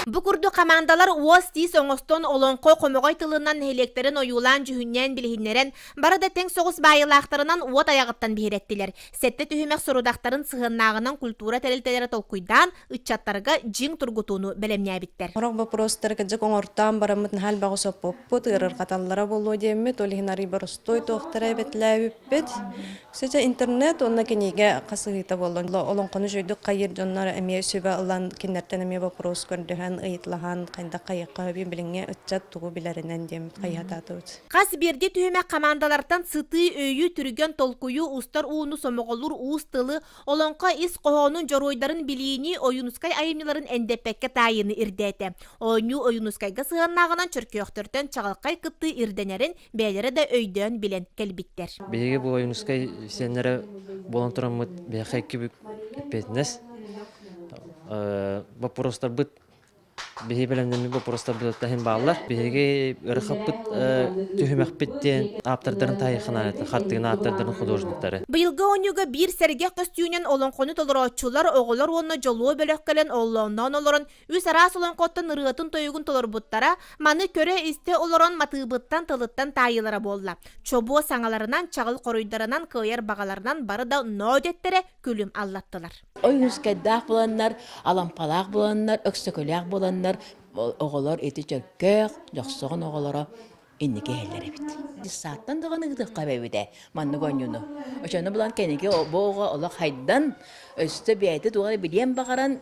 Бу курдук хамаандалар уос-тиис оҥостон олоҥхо хомоҕой тылынан нэһилиэктэрин ойуулаан-дьүһүннээн билиһиннэрэн, бары да тэҥ соҕус баайыылаахтарынан уот айаҕыттан биһирэттилэр. Сэттэ түһүмэх сорудахтарын сыһыаннааҕынан культура тэрилтэлэрэ толкуйдаан, ыччаттарга дьиҥ тургутууну бэлэмнээбиттэр. Сорох боппуруостары кырдьык оҥортоон бараммыт наһаа элбэҕи соппоппут, ыарырҕаталлара буолуо диэммит, ол иһин арый боростуой туохтара эбэтэлээбиппит. Кстати, интернет уонна кинигэ хасыһыыта буолла. Олоҥхону үчүгэйдик хайыыр дьоннор эмиэ сүбэ ылан, кинилэртэн эмиэ боппуруос көрдөһөн, ыйыталаһан, хайдах хайыахха сөбүй, билиҥҥи ыччат тугу билэринэн диэммит хайыһатаатыбыт. Хас биирдии түһүмэх хамаандалартан сытыы өйү, түргэн толкуйу, устар ууну сомоҕолуур уус тылы, олоҥхо ис хоһоонун дьоруойдарын билиини, Ойуунускай айымньыларын эндэппэккэ таайыыны ирдээтэ. Оонньуу Ойуунускайга сыһыаннааҕынан чөркөөхтөртөн чаҕылхай кыттыы ирдэнэрин бэйэлэрэ да өйдөөн билэн кэлбиттэр. Биһиги бу Ойуунускай сиэннэрэ буолан тураммыт биһиэхэ икки бүк эппиэтинэс. Боппуруостарбыт биһи бэлэмнэммит боппуруостарбыт иһин бааллар. Биһиги ырахаппыт түһүмэхпит диэн ааптардарын таайыхханаан хартыына ааптардарын художниктары. Быйылгы оонньууга биир сэргэх көстүүнэн олоҥхону толорооччулар, оҕолор уонна дьолуо бөлөх кэлэн оллоонноон олорон Үс араас олоҥхоттон ырыатын-тойугун толорбуттара, маны көрө-истэ олорон матыыбыттан тылыттан таайыылара буолла. Чобуо саҥаларынан, чаҕыл хоруйдарынан, кыайар баҕаларынан бары да ноо дэттэрэ күлүм аллаттылар. Ойуунускайдаах буоланнар, Алампалаах буоланнар, Өксөкүлээх буоланнар оҕолор ити чөркөөх, дьохсоҕон оҕолоро инники иһэллэр эбит. Дьыссааттан даҕаны ыытыахха эбэбит маннык оонньууну. Очону булан кэнники бу оҕо олох хайдан, өссө бэйэтэ туох эрэ билиэн баҕаран,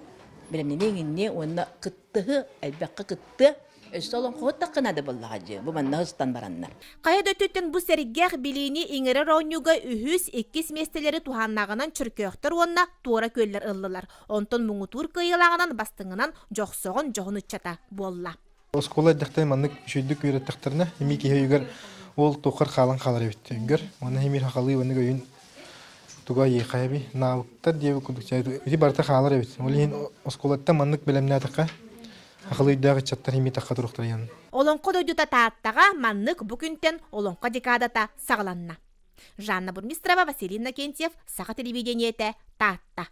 бэлэмнэниэҥ инниэ уонна кыттыһы, элбэххэ кыттыа, өссө олоҥхоһут таххына да буоллаҕа дии, бу манна ыстан бараннар. Хайа да өттүттэн бу сэргэх билиини иҥэрэр оонньууга үһүс, иккис миэстэлэри туһааннааҕынан чөркөөхтөр уонна туора күөллэр ыллылар. Онтон муҥутуур кыайыылааҕынан бастыҥынан Дьохсоҕон дьоһун ыччата буолла. Оскуола эрдэхтэринэ маннык үчүгэйдик үөрэттэхтэринэ, эмиэ киһи өйүгэр ол туоххар хаалан хаалар эбит өйгөр. Уонна эмиэ сахалыы маннык өйүн туга эйиэхэ навыктар диэбит курдук ити барыта хаалар эбит. Ол иһин оскуолаттан маннык бэлэмнээтэххэ сахалыы өйдөөх ыччаттар эмиэ тахха туруохтара Олоҥхо дойдута Тааттаҕа маннык бу күнтэн Олоҥхо декадата саҕаланна. Жанна Бурмистрова, Василий Иннокентьев, Саха телевидениетэ, Таатта.